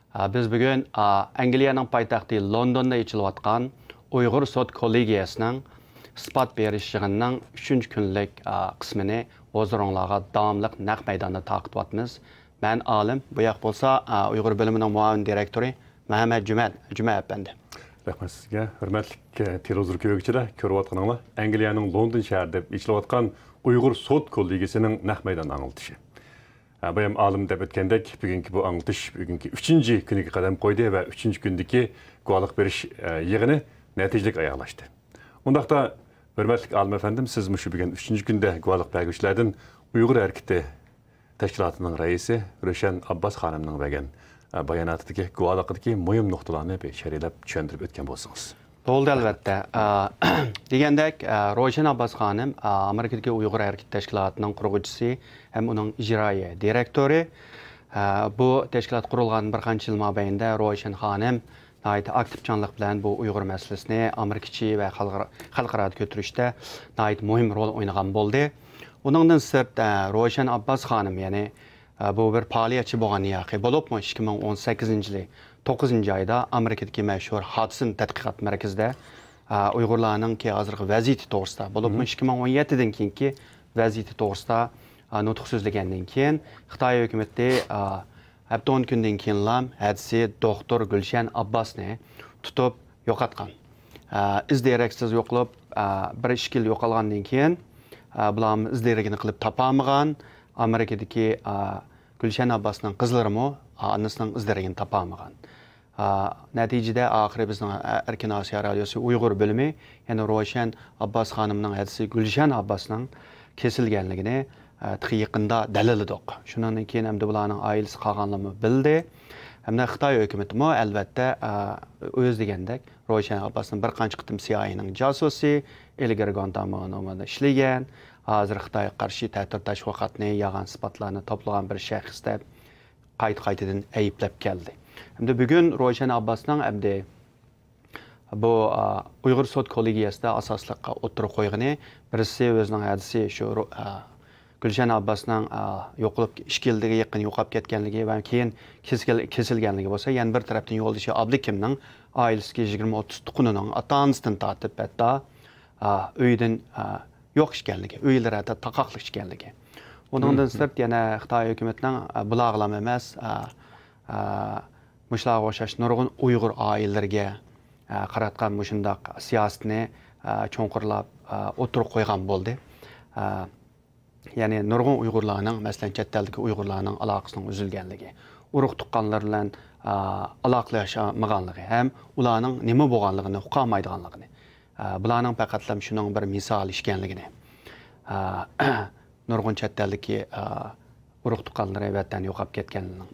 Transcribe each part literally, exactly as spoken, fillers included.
بىز بۈگۈن ئەنگلىيەنىڭ پايتەختى لوندوندا ئېچىلىۋاتقان ئۇيغۇر سوت كوللېگىيەسىنىڭ ئىسپات بېرىش يىغىنىنىڭ ئۈچىنچى كۈنلۈك قىسمىنى ھۇزۇرۇڭلارغا داۋاملىق نەق مەيداندا تارقىتىۋاتىمىز. مەن ئالىم، بۇ ياق بولسا ئۇيغۇر بۆلۈمىنىڭ مۇئاۋىن دىرېكتورى مەھەممەت جۈمە، جۈمە ئەپەندى. رەھمەت سىزگە. ھۆرمەتلىك تېلېۋىزور كۆرگۈچىلەر، كۆرۈۋاتقىنىڭلار ئەنگلىيەنىڭ لوندون شەھىرىدە ئېچىلىۋاتقان ئۇيغۇر سوت كوللېگىيەسىنىڭ نەق مەيدان ئاڭلىتىشى. ھە، بايام ئالىم دەپ ئۆتكەندەك، بۈگۈنكى بۇ ئاڭلىتىش بۈگۈنكى ئۈچىنچى كۈنىگە قەدەم قويدى ۋە ئۈچىنچى كۈندىكى گۇۋاھلىق بېرىش، ئە، يىغىنى نەتىجىلىك ئاياغلاشتى. ئۇنداقتا، ھۆرمەتلىك ئالىم ئەپەندىم، سىز مۇشۇ بۈگۈن ئۈچىنچى كۈندە گۇۋاھلىق بەرگۈچىلەردىن ئۇيغۇر ھەرىكىتى تەشكىلاتىنىڭ رەئىسى رۆشەن ئابباس خانىمنىڭ بەرگەن، ئە، باياناتىدىكى گۇۋاھلىقىدىكى مۇھىم نۇقتىلارنى بىر شەرھلەپ چۈشەندۈرۈپ ئۆتكەن بولسىڭىز. بولدى، ئەلۋەتتە. ئا، دېگەندەك، ئا، روشەن ئابباس خانىم، ئا، ئامېرىكىدىكى ئۇيغۇر ھەرىكىتى تەشكىلاتىنىڭ قۇرغۇچىسى ھەم ئۇنىڭ ئىجرائىيە دىرېكتورى. ئا، بۇ تەشكىلات قۇرۇلغان بىر قانچە يىل مابەينىدە روشەن خانىم ناھايىتى ئاكتىپچانلىق بىلەن بۇ ئۇيغۇر مەسىلىسىنى ئامېرىكا ئىچى ۋە خەلقئارا، خەلقئارادا كۆتۈرۈشتە ناھايىتى مۇھىم رول ئوينىغان بولدى. ئۇنىڭدىن سىرت، ئا، روشەن ئابباس خانىم، يەنى ئە، بۇ بىر پائالىيەتچى بولغان ياقى، بولۇپمۇ ئىككى مىڭ ئون سەككىزىنچى يىلى توققۇزىنچى ئايدا ئامېرىكىدىكى مەشھۇر ھادىسىن تەتقىقات مەركىزىدە، ئە، ئۇيغۇرلارنىڭكى ھازىرقى ۋەزىيىتى توغرىسىدا، بولۇپمۇ ئىككى مىڭ ئون يەتتىدىن كېيىنكى ۋەزىيىتى توغرىسىدا، ئە، نۇتۇق سۆزلىگەندىن كېيىن، خىتاي ھۆكۈمىتى، ئە، ھەپتە ئون كۈندىن كېيىنلا ھەدىسى دوختۇر گۈلشەن ئابباسنى تۇتۇپ يوقاتقان. ئە، ئىز دېرەكسىز يوقىلىپ، ئە، بىر ئىككى يىل يوقالغاندىن كېيىن، ئە، بۇلارمۇ ئىز دېرىكىنى قىلىپ تاپالمىغان. ئامېرىكىدىكى، ئە، گۈلشەن ئابباسنىڭ قىزلىرىمۇ، ئە، ئانىسىنىڭ ئىز دېرىكىنى تاپالمىغان. ئە، نەتىجىدە ئاخىرى بىزنىڭ، ئە، ئەركىن ئاسىيا رادىيوسى ئۇيغۇر بۆلۈمى يەنە روشەن ئابباس خانىمنىڭ ھەدىسى گۈلشەن ئابباسنىڭ كېسىلگەنلىكىنى، ئە، تېخى يېقىندا دەلىللىدۇق. شۇنىڭدىن كېيىن ئەمدى بۇلارنىڭ ئائىلىسى قالغانلىرىمۇ بىلدى. ھەمدە خىتاي ھۆكۈمىتىمۇ ئەلۋەتتە، ئە، ئۆزى دېگەندەك روشەن ئابباسنى بىر قانچە قېتىم سىئايئېنىڭ جاسۇسى، ئىلگىرى گۇانتانامودا ئىشلىگەن، ھازىر خىتايغا قارشى تەتۈر تەشۋىقاتنى، يالغان ئىسپاتلارنى توپلىغان بىر شەخس دەپ قايتا-قايتىدىن ئەيىبلەپ كەلدى. ئەمدى بۈگۈن روشەن ئابباسنىڭ ئەمدى بۇ، ئا، ئۇيغۇر سوت كوللېگىيەسىدە ئاساسلىق ئوتتۇرىغا قويغىنى، بىرسى ئۆزىنىڭ ھەدىسى شۇ رو-، ئا، گۈلشەن ئابباسنىڭ، ئا، يوقىلىپ، ئىككى يىلغا يېقىن يوقاپ كەتكەنلىكى ۋە كېيىن كېسىل-، كېسىلگەنلىكى بولسا، يەنە بىر تەرەپتىن يولدىشى ئابلىكىمنىڭ ئائىلىسىدىكى يىگىرمە ئوتتۇز تۇغقىنىنىڭ ئاتا-ئانىسىدىن تارتىپ ھەتتا، ئا، ئۆيىدىن، ئا، يوق ئىكەنلىكى، ئۆيلىرى ھەتتا تاقاقلىق ئىكەنلىكى. ئۇنىڭدىن سىرت يەنە خىتاي ھۆكۈمىتىنىڭ، ئا، بۇلارغىلام ئەمەس، ئا، ئا، مۇشۇلارغا ئوخشاش نۇرغۇن ئۇيغۇر ئائىلىلىرىگە، ئا، قاراتقان مۇشۇنداق سىياسىتىنى، ئا، چوڭقۇرلاپ، ئا، ئوتتۇرىغا قويغان بولدى. ئا، يەنى نۇرغۇن ئۇيغۇرلارنىڭ، مەسىلەن، چەت ئەلدىكى ئۇيغۇرلارنىڭ ئالاقىسىنىڭ ئۈزۈلگەنلىكى، ئۇرۇق تۇغقانلىرى بىلەن، ئا، ئالاقىلىشالمىغانلىقى ھەم ئۇلارنىڭ نېمە بولغانلىقىنى ئۇقالمايدىغانلىقىنى، ئا، بۇلارنىڭ پەقەتلا شۇنىڭ بىر مىسالى ئىكەنلىكىنى، ئا، نۇرغۇن چەت ئەلدىكى، ئا، ئۇرۇق تۇغقانلىرى ۋەتەن يوقاپ كەتكەنلىرىنىڭ.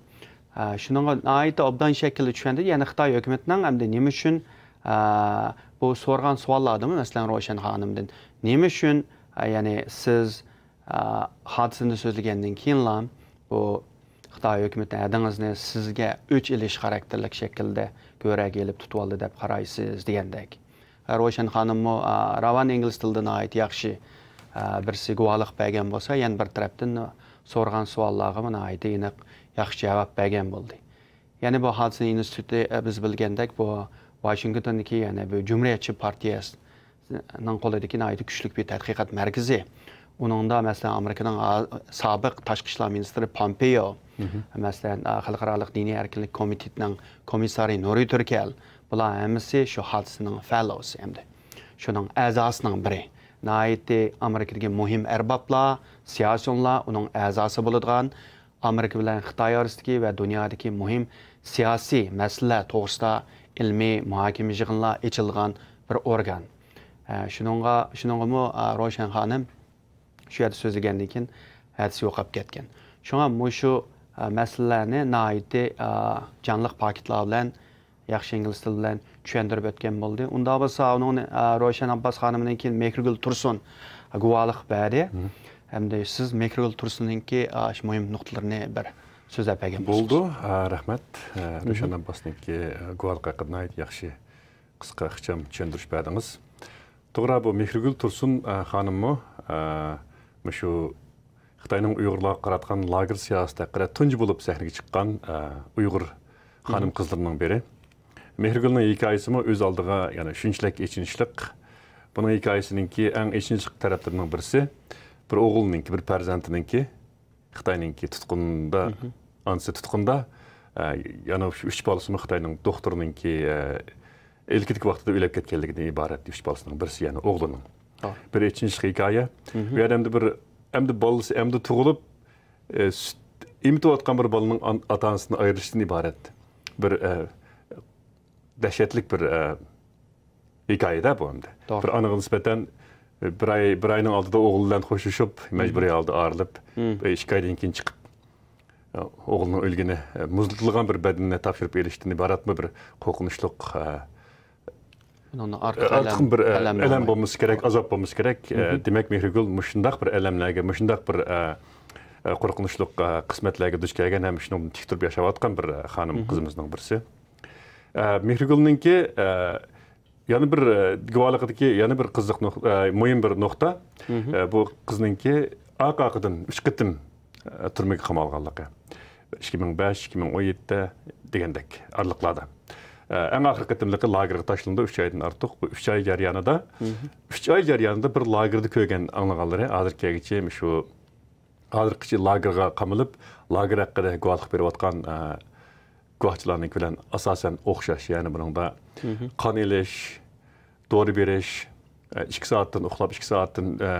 ئا، شۇنىڭغا ناھايىتى ئوبدان شەكىلدە چۈشەندى. يەنى خىتاي ھۆكۈمىتىنىڭ ئەمدى نېمە ئۈچۈن، ئا، بۇ سورىغان سوئاللاردىمۇ، مەسىلەن، روشەن خانىمدىن، نېمە ئۈچۈن، ئا، يەنى سىز، ئا، ھادىسىنى سۆزلىگەندىن كېيىنلا بۇ خىتاي ھۆكۈمىتى ھەدىڭىزنى سىزگە ئۆچ ئېلىش خاراكتېرلىك شەكىلدە گۆرەگە ئېلىپ تۇتۇۋالدى دەپ قارايسىز دېگەندەك. روشەن خانىممۇ، ئا، راۋان ئىنگلىز تىلىدا ناھايىتى ياخشى، ئا، بىرسى گۇۋاھلىق بەرگەن بولسا، يەنە بىر تەرەپتىن سورىغان سوئاللارغىمۇ ناھايىتى ئېنىق، ياخشى جاۋاب بەرگەن بولدى. يەنە بۇ ھادىسە ئىنستىتۇتى، ئا، بىز بىلگەندەك، بۇ ۋاشىنگتوندىكى يەنە بۇ جۇمھۇرىيەتچى پارتىيەسىنىڭ قولىدىكى ناھايىتى كۈچلۈك بىر تەتقىقات مەركىزى. ئۇنىڭدا، مەسىلەن، ئامېرىكىنىڭ، ئا، سابىق تاشقى ئىشلار مىنىستىرى پومپېيو، مەسىلەن، ئا، خەلقئارالىق دىنىي ئەركىنلىك كومىتېتىنىڭ كومىسسارى نۇرى تۈركەل، بۇلار ھەممىسى شۇ ھادىسىنىڭ فەللوسى ئەمدى. شۇنىڭ ئەزاسىنىڭ بىرى. ناھايىتى ئامېرىكىدىكى مۇھىم ئەربابلار، سىياسىيونلار ئۇنىڭ ئەزاسى بولىدىغان، ئامېرىكا بىلەن خىتاي ئارىسىدىكى ۋە دۇنيادىكى مۇھىم سىياسىي مەسىلىلەر توغرىسىدا ئىلمىي مۇھاكىمە يىغىنلار ئېچىلىدىغان بىر ئورگان. ئە، شۇنىڭغا، شۇنىڭغىمۇ، ئە، روشەن خانىم شۇ يەردە سۆزلىگەندىن كېيىن ھەدىسى يوقاپ كەتكەن. شۇڭا مۇشۇ، ئە، مەسىلىلەرنى ناھايىتى، ئە، جانلىق پاكىتلار بىلەن، ياخشى ئىنگلىز تىلى بىلەن چۈشەندۈرۈپ ئۆتكەن بولدى. ئۇنداق بولسا، ئۇنىڭ، ئە، روشەن ئابباس خانىمدىن كېيىن مېھرىگۈل تۇرسۇن گۇۋاھلىق بەردى. ھەمدە سىز مېھرىگۈل تۇرسۇننىڭكى، ئە، شۇ مۇھىم نۇقتىلىرىنى بىر سۆزلەپ بەرگەن بولسىڭىز. بولىدۇ. ئە، رەھمەت. ئە، روشەن ئابباسنىڭكى، ئە، گۇۋاھلىقى ھەققىدە ناھايىتى ياخشى، قىسقا، ئىخچام چۈشەندۈرۈش بەردىڭىز. توغرا، بۇ مېھرىگۈل تۇرسۇن، ئە، خانىممۇ، ئە، مۇشۇ خىتاينىڭ ئۇيغۇرلارغا قاراتقان لاگېر سىياسىتى ھەققىدە تۇنجى بولۇپ سەھنىگە چىققان، ئە، ئۇيغۇر خانىم-قىزلىرىنىڭ بىرى. مېھرىگۈلنىڭ ھېكايىسىمۇ ئۆز ئالدىغا يەنە شۇنچىلىك ئېچىنىشلىق. بۇنىڭ ھېكايىسىنىڭكى ئەڭ ئېچىنىشلىق تەرەپلىرىنىڭ بىرسى، بىر ئوغلىنىڭكى، بىر پەرزەنتىنىڭكى خىتاينىڭكى تۇتقۇندا، ئانىسى تۇتقۇندا، ئە، يەنە شۇ ئۈچ بالىسىمۇ خىتاينىڭ دوختۇرىنىڭكى، ئە، ئىلكىدىكى ۋاقتىدا ئۆلۈپ كەتكەنلىكىدىن ئىبارەت ئۈچ بالىسىنىڭ بىرسى، يەنى ئوغلىنىڭ. بىر ئېچىنىشلىق ھېكايە. بۇ يەردە ئەمدى بىر، ئەمدى بالىسى ئەمدى تۇغۇلۇپ، ئە، سۈت ئېمىتىۋاتقان بىر بالىنىڭ ئان-، ئاتا-ئانىسىدىن ئايرىلىشتىن ئىبارەت بىر، ئە، دەھشەتلىك بىر، ئە، ھېكايە-دە بۇ ئەمدى. بىر ئانىغا نىسبەتەن، ئە، بىر ئاي، بىر ئاينىڭ ئالدىدا ئوغلى بىلەن خوشلىشىپ، مەجبۇرىي ھالدا ئايرىلىپ، ئە، ئىككى ئايدىن كېيىن چىقىپ، ئە، ئوغلىنىڭ ئۆلگىنى، ئە، مۇزلىتىلغان بىر بەدىنىنى تاپشۇرۇپ ئېلىشتىن ئىبارەتمۇ بىر قورقۇنچلۇق، ئە، بۇنىڭدىن ئارتۇق ئە، ئەلەم، ئارتۇق بىر، ئە، ئەلەم ئەلەم بولمايدۇ. بولمىسا كېرەك، ئازاب بولمىسا كېرەك. ئە، دېمەك، مېھرىگۈل مۇشۇنداق بىر ئەلەملەرگە، مۇشۇنداق بىر، ئە، ئە، قورقۇنچلۇق، ئە، قىسمەتلەرگە دۇچ كەلگەن ھەم شۇنىڭدىن تىك تۇرۇپ ياشاۋاتقان بىر، ئە، خانىم-قىزىمىزنىڭ بىرسى. ئە، مېھرىگۈلنىڭكى، ئە، يەنە بىر، ئە، گۇۋاھلىقىدىكى يەنە بىر قىزىق نۇق-، ئە، مۇھىم بىر نۇقتا. ئە، بۇ قىزنىڭكى ئارقا-ئارقىدىن ئۈچ قېتىم، ئە، تۈرمىگە قامالغانلىقى. ئىككى مىڭ بەش، ئىككى مىڭ ئون يەتتە دېگەندەك ئارىلىقلاردا. ئە، ئەڭ ئاخىرقى قېتىملىقى لاگېرغا تاشلىنىدۇ، ئۈچ ئايدىن ئارتۇق. بۇ ئۈچ ئاي جەريانىدا، ئۈچ ئاي جەريانىدا بىر لاگېردا كۆرگەن ئاڭلىغانلىرى ھازىرغىچە شۇ ھازىرغىچە لاگېرغا قامىلىپ، لاگېر ھەققىدە گۇۋاھلىق بېرىۋاتقان، ئە، گۇۋاھچىلارنىڭكى بىلەن ئاساسەن ئوخشاش. يەنى بۇنىڭدا قان ئېلىش، دورا بېرىش، ئە، ئىككى سائەتتىن ئۇخلاپ، ئىككى سائەتتىن، ئە،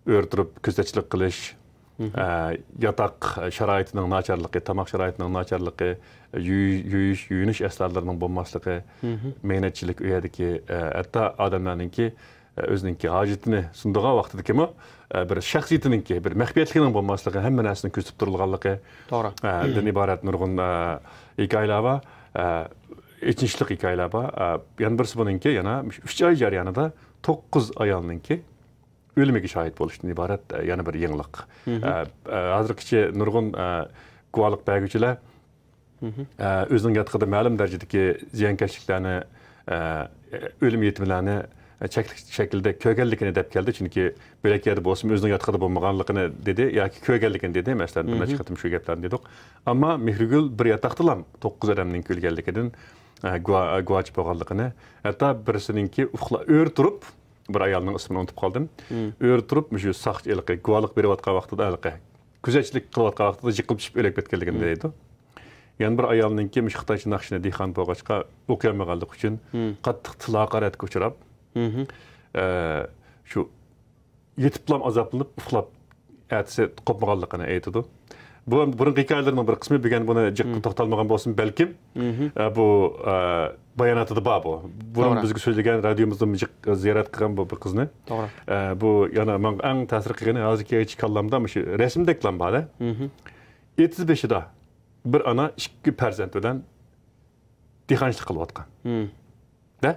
ئۆرە تۇرۇپ كۆزەتچىلىك قىلىش، ئە، ياتاق شارائىتىنىڭ ناچارلىقى، تاماق شارائىتىنىڭ ناچارلىقى، يۇي-، يۇيۇش، يۇيۇنۇش ئەسۋابلىرىنىڭ بولماسلىقى، مەينەتچىلىك ئۆيەردىكى، ئە، ھەتتا ئادەملەرنىڭكى ئۆزىنىڭكى ھاجىتىنى سۇنىدىغان ۋاقتىدىكىمۇ، ئە، بىر شەخسىيىتىنىڭكى، بىر مەخپىيەتلىكىنىڭ بولماسلىقى، ھەممە نەرسىنىڭ كۆزىتىپ تۇرۇلغانلىقى، توغرا. ئە، دىن ئىبارەت نۇرغۇن، ئە، ھېكايىلەر بار، ئە، ئېچىنىشلىق ھېكايىلەر بار. ئە، يەنە بىرسى بۇنىڭكى، يەنە ئۈچ ئاي جەريانىدا توققۇز ئايالنىڭكى ئۆلۈمىگە شاھىت بولۇشتىن ئىبارەت، ئە، يەنە بىر يېڭىلىق. ئە، ئە، ھازىرغىچە نۇرغۇن، ئە، گۇۋاھلىق بەرگۈچىلەر ئە، ئۆزىنىڭ ياتىقىدا مەلۇم دەرىجىدىكى زىيانكەشلىكلەرنى، ئە، ئۆلۈم يېتىملەرنى، ئە، چەكلىك شەكىلدە كۆرگەنلىكىنى دەپ كەلدى. چۈنكى بۆلەك يەردە بولسىمۇ ئۆزىنىڭ ياتىقىدا بولمىغانلىقىنى دېدى ياكى كۆرگەنلىكىنى دېدى. مەسىلەن، بىر نەچچە قېتىم شۇ گەپلەرنى دېدۇق. ئەمما مېھرىگۈل بىر ياتاقتىلا توققۇز ئادەمنىڭ ئۆلگەنلىكىدىن، ئە، گۇۋا-، گۇۋاچى بولغانلىقىنى، ھەتتا بىرسىنىڭكى ئۇخلا-، ئۆرە تۇرۇپ، بىر ئايالنىڭ ئىسمىنى ئۇنتۇپ قالدىم. ئۆرە تۇرۇپ، مۇشۇ ساقچى ھېلىقى گۇۋاھلىق بېرىۋاتقان ۋاقتىدا ھېلىقى كۆزەتچىلىك قىلىۋاتقان ۋاقتىدا جىقىلىپ چۈشۈپ ئۆلۈپ كەتكەنلىكىنى دەيدۇ. يەنە بىر ئايالنىڭكى مۇشۇ خىتايچە ناخشىنى دېھقان بولغاچقا ئوقۇيالمىغانلىقى ئۈچۈن قاتتىق تىل ھاقارەتكە ئۇچراپ، ئە، شۇ يېتىپلا ئازابلىنىپ ئۇخلاپ ئەتىسى قوپمىغانلىقىنى ئېيتىدۇ. بۇ بۇرۇنقى ھېكايىلىرىنىڭ بىر قىسمى، بۈگۈن بۇنى جىق توختالمىغان بولسىمۇ بەلكىم، ئە، بۇ، ئە، باياناتىدا بار بۇ. بۇرۇن بىزگە سۆزلىگەن، رادىيومىزدىمۇ جىق زىيارەت قىلغان بۇ بىر قىزنى. ئە، بۇ يەنە ماڭا ئەڭ تەسىر قىلغىنى، ھازىرغىچە كاللامدا مۇشۇ رەسىمدەكلا بار-دە. ئېتىز بېشىدا بىر ئانا ئىككى پەرزەنت بىلەن دېھقانچىلىق قىلىۋاتقان. دە؟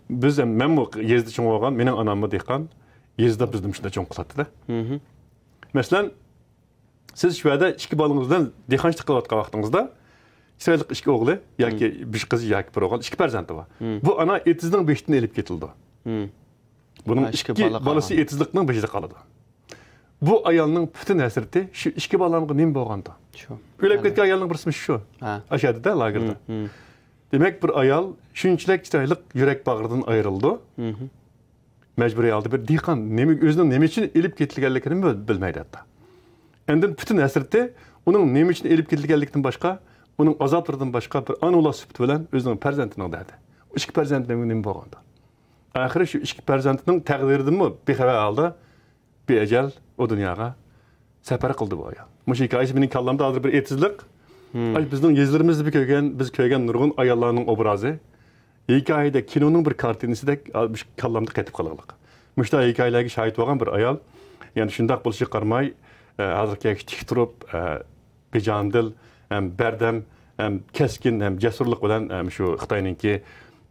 بىز ھەم، مەنمۇ يېزىدا چوڭ بولغان، مېنىڭ ئاناممۇ دېھقان، يېزىدا بىزنى مۇشۇنداق چوڭ قىلاتتى-دە. مەسىلەن، سىز شۇ يەردە ئىككى بالىڭىز بىلەن دېھقانچىلىق قىلىۋاتقان ۋاقتىڭىزدا، ئىسرائىللىق ئىككى ئوغلى ياكى بىر قىزى ياكى بىر ئوغۇل، ئىككى پەرزەنتى بار. بۇ ئانا ئېتىزنىڭ بېشىدىن ئېلىپ كېتىلىدۇ. بۇنىڭ ھە، ئىككى ئىككى بالا بالىسى قالغان. ئېتىزلىقنىڭ بېشىدا قالىدۇ. بۇ ئايالنىڭ پۈتۈن ھەسرىتى شۇ ئىككى بالامغا نېمە بولغانتۇ؟ شۇ. ئۆلۈپ كەتكەن ئايالنىڭ بىرسىمۇ شۇ. ھە. ئاشۇ يەردە-دە، لاگېردا. دېمەك، بىر ئايال شۇنچىلىك چىرايلىق يۈرەك باغرىدىن ئايرىلىدۇ. مەجبۇرىي ھالدا بىر دېھقان نېمە، ئۆزىنىڭ نېمە ئۈچۈن ئېلىپ كېتىلگەنلىكىنى بىل-، بىلمەيدۇ ھەتتا. ئاندىن پۈتۈن ھەسرىتى ئۇنىڭ نېمە ئۈچۈن ئېلىپ كېتىلگەنلىكىدىن باشقا، ئۇنىڭ ئازابلىرىدىن باشقا بىر ئانا بولاش سۈپىتى بىلەن ئۆزىنىڭ پەرزەنتىنىڭ دەردى. ئۇ ئىككى پەرزەنتنىڭ نېمە بولغاندا؟ ئاخىرى شۇ ئىككى پەرزەنتىنىڭ تەقدىرىدىنمۇ بىخەۋەر ھالدا بىئەجەل ئۇ دۇنياغا سەپەر قىلدى بۇ ئايال. مۇشۇ ھېكايىسى مېنىڭ كاللامدا ھازىر بىر ئېتىزلىق. ئاي، بىزنىڭ يېزىلىرىمىزدا بىر كۆرگەن، بىز كۆرگەن نۇرغۇن ئاياللارنىڭ ئوبرازى. ھېكايىدە، كىنونىڭ بىر كارتىنىسىدەك، ئا، مۇشۇ كاللامدا قېتىپ قالغانلىق. مۇشۇنداق ھېكايىلەرگە شاھىت بولغان بىر ئايال. يەنى شۇنداق بولۇشىغا قارىماي، ئە، ھازىرقى ياش تىك تۇرۇپ، ئە، بىجانىدىل، ھەم بەردەم، ھەم كەسكىن، ھەم جەسۇرلۇق بىلەن، ئە، مۇشۇ خىتاينىڭكى،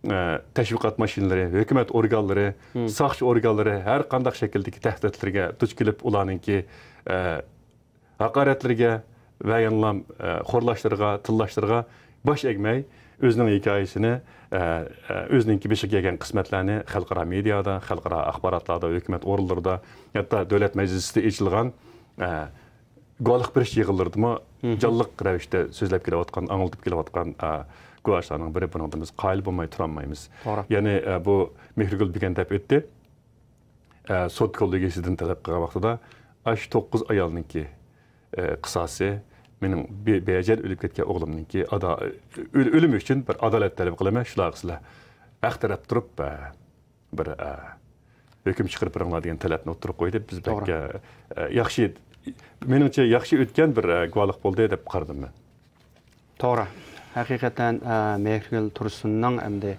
ئە، تەشۋىقات ماشىنىلىرى، ھۆكۈمەت ئورگانلىرى، ساقچى ئورگانلىرى ھەر قانداق شەكىلدىكى تەھدىتلەرگە دۇچ كېلىپ، ئۇلارنىڭكى، ئە، ھاقارەتلىرىگە ۋە يەنىلا، ئە، خورلاشلىرىغا، تىللاشلىرىغا باش ئەگمەي، ئۆزىنىڭ ھېكايىسىنى، ئە، ئە، ئۆزىنىڭكى بېشىغا كەلگەن قىسمەتلەرنى خەلقئارا مېدىيادا، خەلقئارا ئاخباراتلاردا، ھۆكۈمەت ئورۇنلىرىدا، ھەتتا دۆلەت مەجلىسىدە ئېچىلغان، ئە، گۇۋاھلىق بېرىش يىغىنلىرىدىمۇ جانلىق رەۋىشتە سۆزلەپ كېلىۋاتقان، ئاڭلىتىپ كېلىۋاتقان، ئە، گۇۋاھچىلارنىڭ بىرى. بۇنىڭدا بىز قايىل بولماي تۇرالمايمىز. توغرا. يەنى، ئە، بۇ مېھرىگۈل بۈگۈن دەپ ئۆتتى. ئە، سوت كوللېگىيىسىدىن تەلەپ قىلغان ۋاقتىدا، ئاشۇ توققۇز ئايالنىڭكى، ئە، قىساسى، مېنىڭ بى-، بىئەجەل ئۆلۈپ كەتكەن ئوغلۇمنىڭكى ئادا-، ئۆل-، ئۆلۈمى ئۈچۈن بىر ئادالەت تەلەپ قىلىمەن، شۇلارغا سىلەر ھەق تەرەپ تۇرۇپ، ئە، بىر، ئە، ھۆكۈم چىقىرىپ بېرىڭلار دېگەن تەلەپنى ئوتتۇرىغا قويدى. بىز بەك، توغرا. ئە، ئە، ياخشى، مېنىڭچە ياخشى ئۆتكەن بىر، ئە، گۇۋاھلىق بولدى دەپ قارىدىم مەن. توغرا. ھەقىقەتەن، ئە، مېھرىگۈل تۇرسۇننىڭ ئەمدى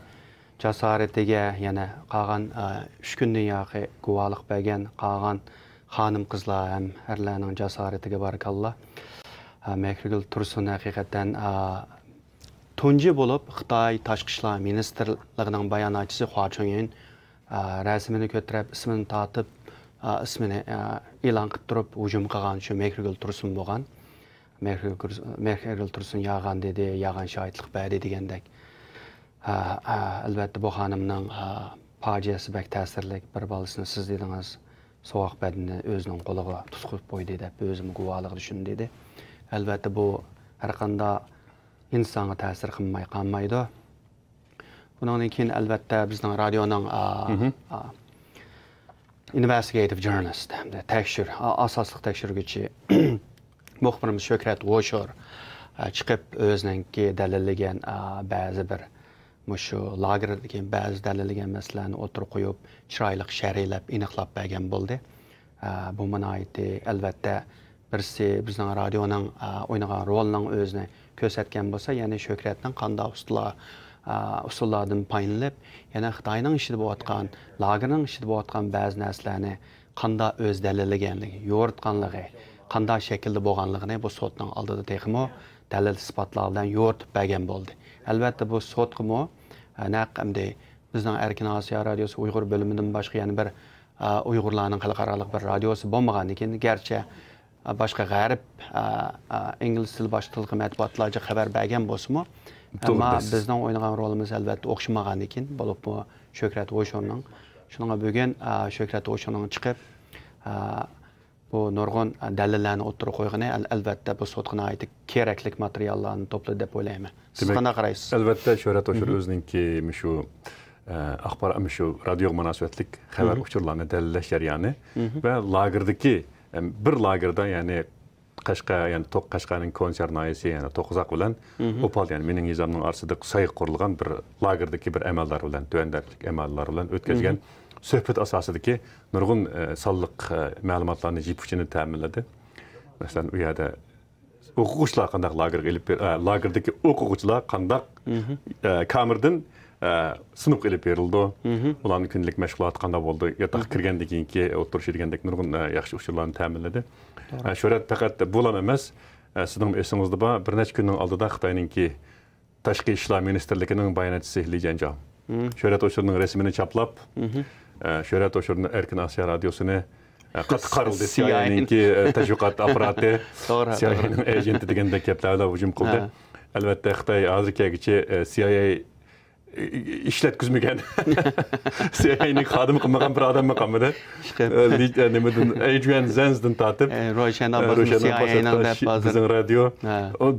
جاسارىتىگە يەنە قالغان، ئە، ئۈچ كۈندىن ياقى گۇۋاھلىق بەرگەن قالغان خانىم-قىزلار ھەم ئەرلەرنىڭ جاسارىتىگە بارىكاللا. ئە، مېھرىگۈل تۇرسۇن ھەقىقەتەن، ئە، تۇنجى بولۇپ خىتاي تاشقى ئىشلار مىنىستىرلىقىنىڭ باياناتچىسى خۇا چۈنيىن، ئە، رەسىمىنى كۆتۈرۈپ، ئىسمىنى تارتىپ، ئە، ئىسمىنى، ئە، ئېلان قىلىپ تۇرۇپ ھۇجۇم قىلغان شۇ مېھرىگۈل تۇرسۇن بولغان. مېھرىگۈل، مېھرىگۈل تۇرسۇن يالغان دېدى، يالغان شاھىتلىق بەردى دېگەندەك. ئە، ئە، ئەلۋەتتە بۇ خانىمنىڭ، ئە، پاجىئەسى بەك تەسىرلىك. بىر بالىسىنى سىز دېدىڭىز، سوغۇق بەدىنىنى ئۆزىنىڭ قولىغا تۇتقۇزۇپ قويدى دەپ ئۆزىمۇ گۇۋاھلىقىدا شۇنى دېدى. ئەلۋەتتە بۇ ھەرقانداق ئىنسانغا تەسىر قىلماي قالمايدۇ. بۇنىڭدىن كېيىن، ئەلۋەتتە، بىزنىڭ رادىيونىڭ، ئا، ئا، ئىنۋېستىگېيتىپ ژۇرنالىست، ھەمدە تەكشۈر-، ئا-، ئاساسلىق تەكشۈرگۈچى مۇخبىرىمىز شۆھرەت ھوشۇر، ئا، چىقىپ، ئۆزىنىڭكى دەلىللىگەن، ئا، بەزى بىر مۇشۇ لاگېردىكى بەزى دەلىللىگەن مەسىلىلەرنى ئوتتۇرىغا قويۇپ، چىرايلىق شەرھلەپ، ئېنىقلاپ بەرگەن بولدى. ئا، بۇمۇ ناھايىتى، ئەلۋەتتە، بىرسى بىزنىڭ رادىيونىڭ، ئا، ئوينىغان رولىنىڭ ئۆزىنى كۆرسەتكەن بولسا، يەنى شۆھرەتنىڭ قانداق ئۇسۇللار، ئا، ئۇسۇللاردىن پايدىلىنىپ، يەنە خىتاينىڭ ئىچىدە بولۇۋاتقان، لاگېرنىڭ ئىچىدە بولۇۋاتقان بەزى نەرسىلەرنى قانداق ئۆزى دەلىللىگەنلىكى، يورۇتقانلىقى، قانداق شەكىلدە بولغانلىقىنى بۇ سوتنىڭ ئالدىدا تېخىمۇ دەلىل-ئىسپاتلار بىلەن يورۇتۇپ بەرگەن بولدى. ئەلۋەتتە، بۇ سوتقىمۇ، ئە، نەق ئەمدى بىزنىڭ ئەركىن ئاسىيا رادىيوسى ئۇيغۇر بۆلۈمىدىن باشقا يەنە بىر، ئە، ئۇيغۇرلارنىڭ خەلقئارالىق بىر رادىيوسى بولمىغاندىكىن، گەرچە، ئە، باشقا غەرب، ئە، ئە، ئىنگلىز تىلى باشقا تىلغا مەتبۇئاتلارچە خەۋەر بەرگەن بولسىمۇ، توغرا ئەمما دەيسىز. بىزنىڭ ئوينىغان رولىمىز ئەلۋەتتە ئوخشىمىغاندىكىن، بولۇپمۇ شۆھرەت ھوشۇرنىڭ. شۇنىڭغا بۈگۈن، ئە، شۆھرەت ھوشۇرنىڭ چىقىپ، ئە، بۇ نۇرغۇن، ئە، دەلىللەرنى ئوتتۇرىغا قويغىنى، ئەل-، ئەلۋەتتە، بۇ سوتقا ناھايىتى كېرەكلىك ماتېرىياللارنى توپلىدى دەپ ئويلايمەن. سىز دېمەك، قانداق قارايسىز؟ ئەلۋەتتە، شۆھرەت ھوشۇر ئۆزىنىڭكى مۇشۇ، ئە، ئاخبار-، مۇشۇ رادىيوغا مۇناسىۋەتلىك خەۋەر ئۇچۇرلارنى دەلىللەش جەريانى ۋە لاگېردىكى، ئەم، بىر لاگېردا، يەنى قەشقەر، يەنى توق-، قەشقەرنىڭ كونسېر ناھىيەسى، يەنى توققۇزاق بىلەن ئوپال، يەنى مېنىڭ يېزامنىڭ ئارىسىدا سايغا قۇرۇلغان بىر لاگېردىكى بىر ئەمەلدار بىلەن، تۆۋەندەرلىك ئەمەلدار بىلەن ئۆتكۈزگەن سۆھبەت ئاساسىدىكى نۇرغۇن، ئە، سانلىق، ئە، مەلۇماتلارنى، يىپ ئۇچىنى تەمىنلىدى. مەسىلەن، ئۇ يەردە ئوقۇغۇچىلار قانداق لاگېرغا ئېلىپ بېر-، ئە، لاگېردىكى ئوقۇغۇچىلار قانداق، ئە، كامېردىن، ئە، سىنىپقا ئېلىپ بېرىلىدۇ؟ ئۇلارنىڭ كۈندىلىك مەشغۇلاتى قانداق بولىدۇ؟ ياتاققا كىرگەندىن كېيىنكى ئولتۇرۇشى دېگەندەك نۇرغۇن، ئە، ياخشى ئۇچۇرلارنى تەمىنلىدى. ئە، شۆھرەت پەقەت بۇلام ئەمەس، ئە، سىزنىڭمۇ ئېسىڭىزدە بار، بىر نەچچە كۈننىڭ ئالدىدا خىتاينىڭكى تاشقى ئىشلار مىنىستىرلىكىنىڭ باياناتچىسى لى جيەنجاۋ شۆھرەت ھوشۇرنىڭ رەسىمىنى چاپلاپ، ئە، شۆھرەت ھوشۇرنى ئەركىن ئاسىيا رادىيوسىنى، ئە، قاتتىق قارىلىدى، سىي ئاي ئەينىڭكى، ئە، تەشۋىقات ئاپپاراتى، توغرا، سىي ئاي ئەينىڭ ئېجېنتى دېگەندەك گەپلەر بىلەن ھۇجۇم قىلدى. ئەلۋەتتە، خىتاي ھازىرغا كەلگۈچە، ئە، سىي ئاي ئەي ئىشلەتكۈزمىگەن، سىي ئاي ئەينىڭ خادىمى قىلمىغان بىر ئادەممۇ قالمىدى. ئە، لى-، ئە، نېمىدىن، ئەيدرىيەن زېنزدىن تارتىپ، ئە، روشەن ئە، ئابباسنى روشەن سىي ئاي ئەينىڭ دەپ ھازىر بىزنىڭ رادىيو،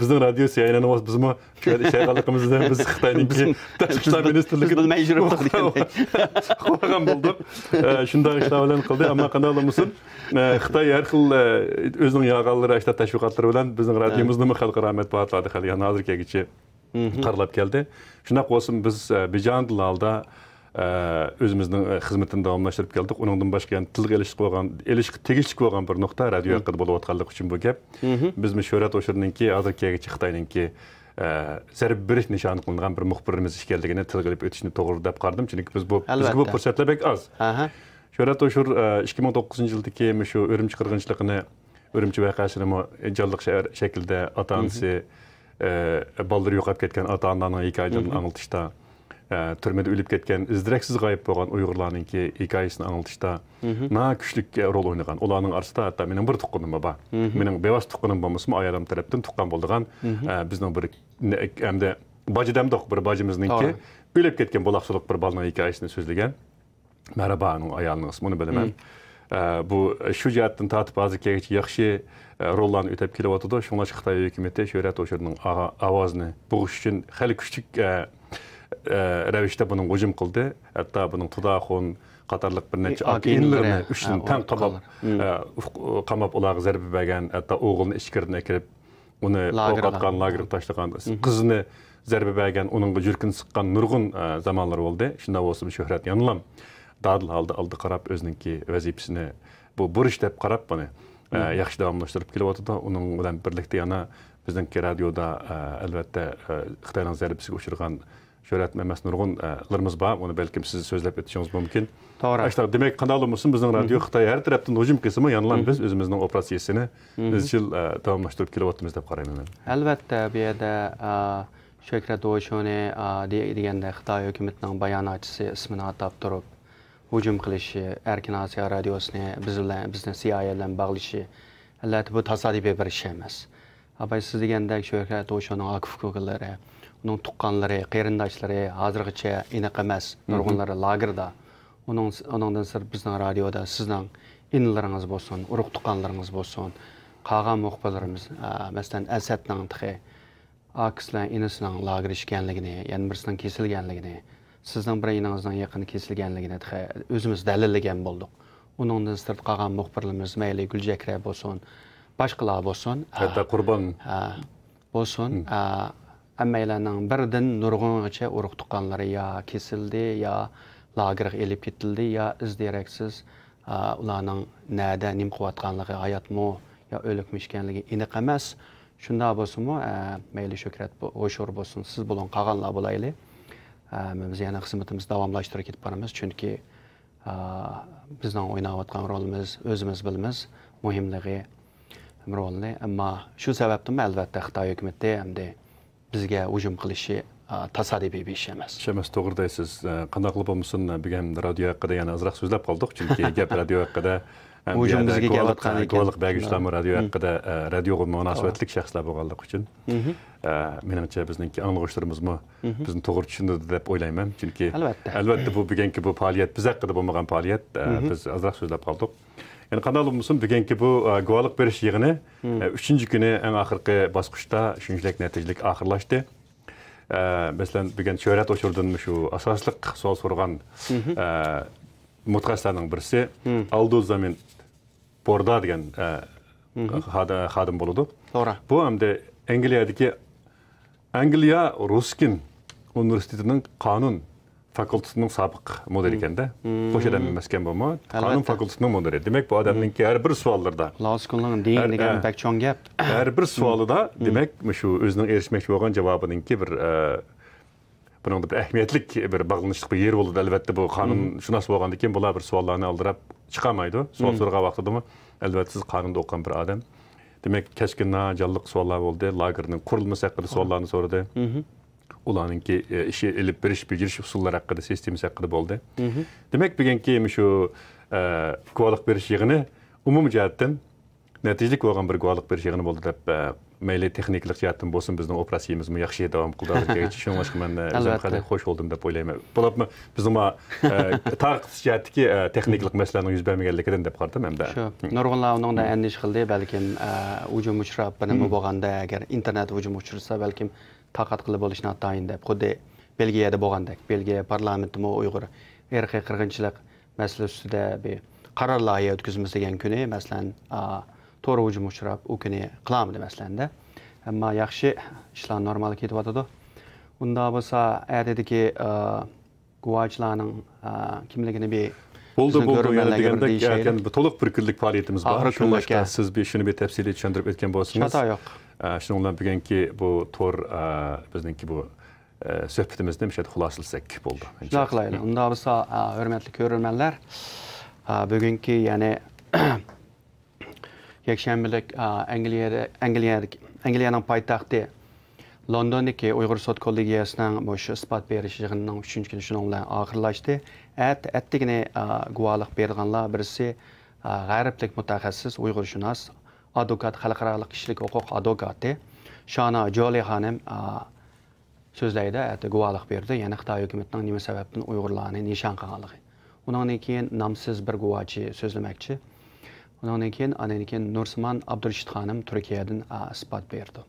بىزنىڭ رادىيو سىي ئاي ئەينىڭ بولسا بىزمۇ شۇ يەردە ئىشلەيدىغانلىقىمىز بىلەن بىز خىتاينىڭكى بىز، تاشقى ئىشلار بىز، مىنىستىرلىكىدىن بىز بىلمەي يۈرۈپتۇق دېگەندەك. ئۇقۇپ قالغان بولدۇق. ئە، شۇنداق ئىشلار بىلەن قىلدى. ئەمما قانداقلا بولمىسۇن، ئە، خىتاي ھەر خىل، ئە، ئۆزىنىڭ يالغانلىرى، ئاشۇنداق تەشۋىقاتلىرى بىلەن بىزنىڭ رادىيومىزنىمۇ خەلقئارا مەتبۇئاتلاردا خېلى يەنە ھازىرغا كەلگۈچە قارىلاپ كەلدى. شۇنداق بولسىمۇ بىز، ئە، بىجانىدىل ھالدا، ئە، ئۆزىمىزنىڭ، ئە، خىزمىتىنى داۋاملاشتۇرۇپ كەلدۇق. ئۇنىڭدىن باشقا يەنە تىلغا ئېلىشلىق بولغان، ئېلىشقا تېگىشلىك بولغان بىر نۇقتا رادىيو ھەققىدە بولۇۋاتقانلىقى ئۈچۈن بۇ گەپ. بىزمۇ شۆھرەت ھوشۇرنىڭكى ھازىرغا كەلگۈچە خىتاينىڭكى، ئە، زەربە بېرىش نىشانى قىلىنغان بىر مۇخبىرىمىز ئىكەنلىكىنى تىلغا ئېلىپ ئۆتۈشنى توغرا دەپ قارىدىم. چۈنكى بىز بۇ، بىزگە بۇ ئەلۋەتتە پۇرسەتلەر بەك ئاز. ئەھە. شۆھرەت ھوشۇر، ئە، ئىككى مىڭ توققۇزىنچى يىلدىكى مۇشۇ ئۈرۈمچى قىرغىنچىلىقىنى، ئۈرۈمچى ۋەقەسىنىمۇ جانلىق شەھەر شەكلىدە ئاتا-ئانىسى، ئە، بالىلىرى يوقاپ كەتكەن ئاتا-ئانىلارنىڭ ھېكايىلىرىنى ئاڭلىتىشتا، ئە، تۈرمىدە ئۆلۈپ كەتكەن، ئىز-دېرەكسىز غايىب بولغان ئۇيغۇرلارنىڭكى ھېكايىسىنى ئاڭلىتىشتا ناھايىتى كۈچلۈك رول ئوينىغان. ئۇلارنىڭ ئارىسىدا ھەتتا مېنىڭ بىر تۇغقىنىممۇ بار. مېنىڭ بىۋاسىتە تۇغقىنىم بولمىسىمۇ، ئايالىم تەرەپتىن تۇغقان بولىدىغان، ئە، بىزنىڭ بىر، ئەمدى باجا دەمدۇق، بىر باجىمىزنىڭكى توغرا. ئۆلۈپ كەتكەن بۇلاق سۇلۇق بىر بالىنىڭ ھېكايىسىنى سۆزلىگەن. مەھرىبانىڭ ئايالىنىڭ ئىسمىنى بىلىمەن. ئە، بۇ شۇ جەھەتتىن تارتىپ ھازىرغىچە ياخشى، ئە، روللارنى ئۆتەپ كېلىۋاتىدۇ. شۇڭلاشقا خىتاي ھۆكۈمىتى شۆھرەت ھوشۇرنىڭ ئاغا-، ئاۋازىنى بوغۇش ئۈچۈن خېلى كۈچلۈك، ئە، ئە، رەۋىشتە بۇنىڭغا ھۇجۇم قىلدى. ھەتتا بۇنىڭ تۇداخۇن قاتارلىق بىر نەچچە ئاكا ئاكا ئىنىلىرىنى ئىنىلىرى، ئۈچتىن ھە، تەڭ ئۇرۇق قاماپ، تۇغقانلار. ئە، ئۇق-، قاماپ ئۇلارغا زەربە بەرگەن، ھەتتا ئوغلىنى ئىچكىرىدىن ئەكىرىپ، ئۇنى لاگېرغا. قورقۇتقان، لاگېرغا تاشلىغان، مم. قىزىنى زەربە بەرگەن، ئۇنىڭغا يۈرىكىنى سىققان نۇرغۇن، ئە، زامانلار بولدى. شۇنداق بولسىمۇ شۆھرەت يەنىلا دادىل ھالدا ئالدىغا قاراپ ئۆزىنىڭكى ۋەزىپىسىنى بۇ بۇرچ دەپ قاراپ بۇنى، ئە، مم. ياخشى داۋاملاشتۇرۇپ كېلىۋاتىدۇ. ئۇنىڭ بىلەن بىرلىكتە يەنە بىزنىڭكى رادىيودا، ئە، ئەلۋەتتە، ئە، خىتاينىڭ زەربىسىگە ئۇچرىغان شۆھرەت ئەمەس نۇرغۇنلىرىمىز بار. ئۇنى بەلكىم سىز سۆزلەپ ئۆتۈشىڭىز مۇمكىن. توغرا. ئاشۇنداق، دېمەك، قانداق بولمىسۇن، بىزنىڭ رادىيو مم. خىتاي ھەر تەرەپتىن ھۇجۇم قىلسىمۇ، يەنىلا مم. بىز ئۆزىمىزنىڭ ئوپېراتسىيىسىنى مم. ئىزچىل، ئە، داۋاملاشتۇرۇپ كېلىۋاتىمىز دەپ قارايمەن مەن. ئەلۋەتتە، بۇ يەردە، ئا، شۆھرەت ھوشۇرنى، ئا، دې-، دېگەندە خىتاي ھۆكۈمىتىنىڭ باياناتچىسى ئىسمىنى ئاتاپ تۇرۇپ ھۇجۇم قىلىشى، ئەركىن ئاسىيا رادىيوسىنى بىز بىلەن، بىزنى سىئايئې بىلەن باغلىشى، ئەلۋەتتە، بۇ تاسادىپىي بىر ئىش ئەمەس. ئاپاي، سىز دېگەندەك شۆھرەت ھوشۇرنىڭ ئاكا-ئۇكىلىرى، ئۇنىڭ تۇغقانلىرى، قېرىنداشلىرى ھازىرغىچە ئېنىق ئەمەس. مم. نۇرغۇنلىرى لاگېردا. ئۇنىڭ، ئۇنىڭدىن سىرت بىزنىڭ رادىيودا سىزنىڭ ئىنىلىرىڭىز بولسۇن، ئۇرۇق-تۇغقانلىرىڭىز بولسۇن، قالغان مۇخبىرلىرىمىز، ئە، مەسىلەن، ئەسەتنىڭ تېخى ئاكىسى بىلەن ئىنىسىنىڭ لاگېر ئىكەنلىكىنى، يەنە بىرسىنىڭ كېسىلگەنلىكىنى، سىزنىڭ بىر ئىنىڭىزنىڭ يېقىندا كېسىلگەنلىكىنى تېخى ئۆزىمىز دەلىللىگەن بولدۇق. ئۇنىڭدىن سىرت قالغان مۇخبىرلىرىمىز، مەيلى گۈلچېھرە بولسۇن، باشقىلار بولسۇن، ھەتتا ھە، قۇربان. ھە، بولسۇن، مم. ئە، ھەممەيلەننىڭ بىردىن نۇرغۇنغىچە ئۇرۇق-تۇغقانلىرى يا كېسىلدى، يا لاگېرغا ئېلىپ كېتىلدى، يا ئىز-دېرەكسىز، ئە، ئۇلارنىڭ نەدە، نېمە قىلىۋاتقانلىقى، ھاياتمۇ يا ئۆلۈكمۇ ئىكەنلىكى ئېنىق ئەمەس. شۇنداق بولسىمۇ، ئە، مەيلى شۆھرەت بو-، ھوشۇر بولسۇن، سىز بولۇڭ، قالغانلار بولايلى. ئە، بىز يەنە خىزمىتىمىزنى داۋاملاشتۇرۇپ كېتىپ بارىمىز، چۈنكى، ئە، بىزنىڭ ئويناۋاتقان رولىمىز، ئۆزىمىز بىلىمىز، مۇھىملىقى، رولىنى. ئەمما شۇ سەۋەبتىنمۇ، ئەلۋەتتە، خىتاي ھۆكۈمىتى ئەمدى بىزگە ھۇجۇم قىلىشى، ئا، تاسادىپىي بىر ئىش ئەمەس. ئىش ئەمەس، توغرا دەيسىز. ئە، قانداق قىلىپ بولمىسۇن، بۈگۈن رادىيو ھەققىدە يەنە ئازراق سۆزلەپ قالدۇق. چۈنكى گەپ رادىيو ھەققىدە، ھەم بۇ ھۇجۇم يەردە بىزگە گۇۋاھلىق، كېلىۋاتقان ئىكەن. گۇۋاھلىق بەرگۈچىلەرمۇ رادىيو ھەققىدە، ئە، رادىيوغا مۇناسىۋەتلىك شەخسلەر بولغانلىقى ئۈچۈن، ئە، مېنىڭچە بىزنىڭكى ئاڭلىغۇچىلىرىمىزمۇ بىزنى توغرا چۈشىنىدۇ دەپ ئويلايمەن. چۈنكى ئەلۋەتتە. ئەلۋەتتە بۇ بۈگۈنكى بۇ پائالىيەت بىز ھەققىدە بولمىغان پائالىيەت، ئە، بىز ئازراق سۆزلەپ قالدۇق. يەنى قانداق بولمىسۇن، بۈگۈنكى بۇ، ئە، گۇۋاھلىق بېرىش يىغىنى، ئە، ئۈچىنچى كۈنى ئەڭ ئاخىرقى باسقۇچتا شۇنچىلىك نەتىجىلىك ئاخىرلاشتى. ئە، مەسىلەن، بۈگۈن شۆھرەت ھوشۇردىن مۇشۇ ئاساسلىق سوئال سورىغان، ئە، مۇتەخەسسىسلەرنىڭ بىرسى ئالدۇزامىن بوردا دېگەن، ئە، خادى-، خادىم بولىدۇ. توغرا. بۇ ئەمدى ئەنگلىيەدىكى، ئەنگلىيە رۇسكىن ئۇنىۋېرسىتېتىنىڭ قانۇن فاكۇلتېتىنىڭ سابىق مۇدىرى ئىكەن-دە. بوش ئادەم ئەمەسكەن بۇمۇ. قانۇن فاكۇلتېتىنىڭ مۇدىرى. دېمەك، بۇ ئادەمنىڭكى ھەر بىر سوئاللىرىدا، لاسكوننىڭ دېيىن ھەر، دېگەن ھە، بەك چوڭ گەپ. ھەر بىر سوئالىدا، دېمەك، مۇشۇ ئۆزىنىڭ ئېرىشمەكچى بولغان جاۋابىنىڭكى بىر، ئە، بۇنىڭدا بىر ئەھمىيەتلىك، بىر باغلىنىشلىق بىر يېرى بولىدۇ. ئەلۋەتتە، بۇ قانۇنشۇناس بولغاندىن كېيىن بۇلار بىر سوئاللارنى ئالدىراپ چىقالمايدۇ. سوئال سورىغان ۋاقتىدىمۇ، ئەلۋەتتە، سىز قانۇندا ئوقۇغان بىر ئادەم. دېمەك، كەسكىن، جانلىق سوئاللار بولدى. لاگېرنىڭ قۇرۇلمىسى ھەققىدە سوئاللارنى سورىدى. ئۇلارنىڭكى، ئە، ئىشى ئېلىپ بېرىش، بېجىرىش ئۇسۇللىرى ھەققىدە، سىستېمىسى ھەققىدە بولدى. دېمەك، بۈگۈنكى مۇشۇ، ئە، گۇۋاھلىق بېرىش يىغىنى ئومۇمىي جەھەتتىن نەتىجىلىك بولغان بىر گۇۋاھلىق بېرىش يىغىنى بولدى دەپ، ئە، مەيلى تېخنىكىلىق جەھەتتىن بولسۇن، بىزنىڭ ئوپېراتسىيىمىزمۇ ياخشى داۋام قىلدى ھازىرغىچە. شۇڭلاشقا مەن، ئە، ئۆزۈم ئەلۋەتتە خېلى خوش بولدۇم دەپ ئويلايمەن. بولۇپمۇ بىزنىڭ، ئە، تارقىتىش جەھەتتىكى، ئە، تېخنىكىلىق مەسىلىنىڭ يۈز بەرمىگەنلىكىدىن دەپ قارىدىم ھەمدە. شۇ. نۇرغۇنلار ئۇنىڭدا ئەندىشە قىلدى، بەلكىم، ئە، ھۇجۇم ئۇچراپ، بىر نېمە بولغاندا، ئەگەر ئىنتېرنېت ھۇجۇمى ئۇچرىسا، بەلكىم تارقاتقىلى بولۇشى ناتايىن دەپ، خۇددى بېلگىيەدە بولغاندەك. بېلگىيە پارلامېنتىمۇ ئۇيغۇر ئىرقىي قىرغىنچىلىق مەسىلىسى ئۈستىدە بىر قارار لايىھە ئۆتكۈزىمىز دېگەن كۈنى، مەسىلەن، ئا، تور ھۇجۇمى ئۇچراپ، ئۇ كۈنى قىلالمىدى، مەسىلەن-دە. ئەمما ياخشى، ئىشلار نورمال كېتىۋاتىدۇ. ئۇنداق بولسا، ئەتىدىكى، ئا، گۇۋاچىلارنىڭ، ئا، كىملىكىنى بىر بولدى، بىزنىڭ بولدى. يەنە كۆرۈرمەنلەرگە بىر دېگەندەك، دېيىشەيلى. ئەتە بۇ تولۇق بىر كۈنلۈك پائالىيىتىمىز بار. ئاخىرى شۇڭلاشقا كۈنلۈككە. سىز بىر شۇنى بىر تەپسىلىي چۈشەندۈرۈپ ئۆتكەن بولسىڭىز. خاتا يوق. ئا، شۇنىڭ بىلەن بۈگۈنكى بۇ تور، ئا، بىزنىڭكى بۇ، ئە، سۆھبىتىمىزنى مۇشۇ يەردە خۇلاسىلىسەك بولدى. شۇنداق قىلايلى. ئۇنداق بولسا، ئا، ھۆرمەتلىك كۆرۈرمەنلەر، ئا، بۈگۈنكى، يەنى يەكشەنبىلىك، ئا، ئەنگلىيەدە، ئەنگلىيەدىكى، ئەنگلىيەنىڭ پايتەختى لوندوندىكى ئۇيغۇر سوت كوللېگىيەسىنىڭ مۇشۇ ئىسپات بېرىش يىغىنىنىڭ ئۈچىنچى كۈنى شۇنىڭ بىلەن ئاخىرلاشتى. ئەت-، ئەتىگىنى، ئا، گۇۋاھلىق بېرىدىغانلار بىرسى، ئا، غەربلىك مۇتەخەسسىس، ئۇيغۇرشۇناس، ئادۋوكات، خەلقئارالىق كىشىلىك ھوقۇق ئادۋوكاتى شانا جولى خانىم، ئا، سۆزلەيدۇ، ئەتە گۇۋاھلىق بېرىدۇ، يەنى خىتاي ھۆكۈمىتىنىڭ نېمە سەۋەبتىن ئۇيغۇرلارنى نىشان قىلغانلىقى. ئۇنىڭدىن كېيىن نامسىز بىر گۇۋاچى سۆزلىمەكچى. ئۇنىڭدىن كېيىن، ئاندىن كېيىن نۇرسىمان ئابدۇرېشىت خانىم تۈركىيەدىن، ئا، ئىسپات بېرىدۇ.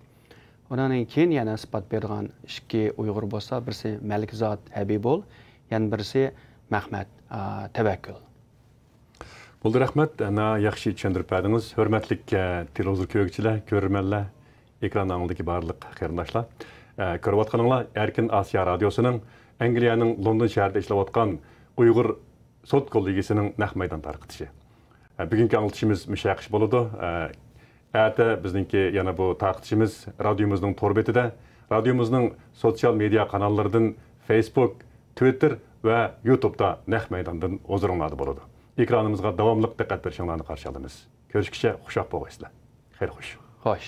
ئۇنىڭدىن كېيىن يەنە ئىسپات بېرىدىغان ئىككى ئۇيغۇر بولسا، بىرسى مەلىكزات ھەبىبۇل، يەنە بىرسى مەخمەت، ئا، تەۋەككۈل. بولدى، رەھمەت. ئەنە ياخشى چۈشەندۈرۈپ بەردىڭىز. ھۆرمەتلىك، ئە، تېلېۋىزور كۆرگۈچىلەر، كۆرۈرمەنلەر، ئېكران ئاڭلىدىكى بارلىق قېرىنداشلار. ئە، كۆرۈۋاتقىنىڭلار ئەركىن ئاسىيا رادىيوسىنىڭ ئەنگلىيەنىڭ لوندون شەھىرىدە ئىشلەۋاتقان ئۇيغۇر سوت كوللېگىيىسىنىڭ نەق مەيدان تارقىتىشى. ئە، بۈگۈنكى ئاڭلىتىشىمىز مۇشۇ يەرگىچە بولىدۇ. ئە، ئەتە بىزنىڭكى يەنە بۇ تارقىتىشىمىز رادىيومىزنىڭ تور بېتىدە، رادىيومىزنىڭ سوتسىيال مېدىيا قاناللىرىدىن، فېيسبۇك، تىۋىتتېر ۋە يۇتۇبتا نەق مەيداندىن ھۇزۇرۇڭلاردا بولىدۇ. ئېكرانىمىزغا داۋاملىق دىققەت بېرىشىڭلارنى قارشى ئالىمىز. كۆرۈشكىچە خۇشۋاق بولغايسىلەر. خەير خوش. خوش.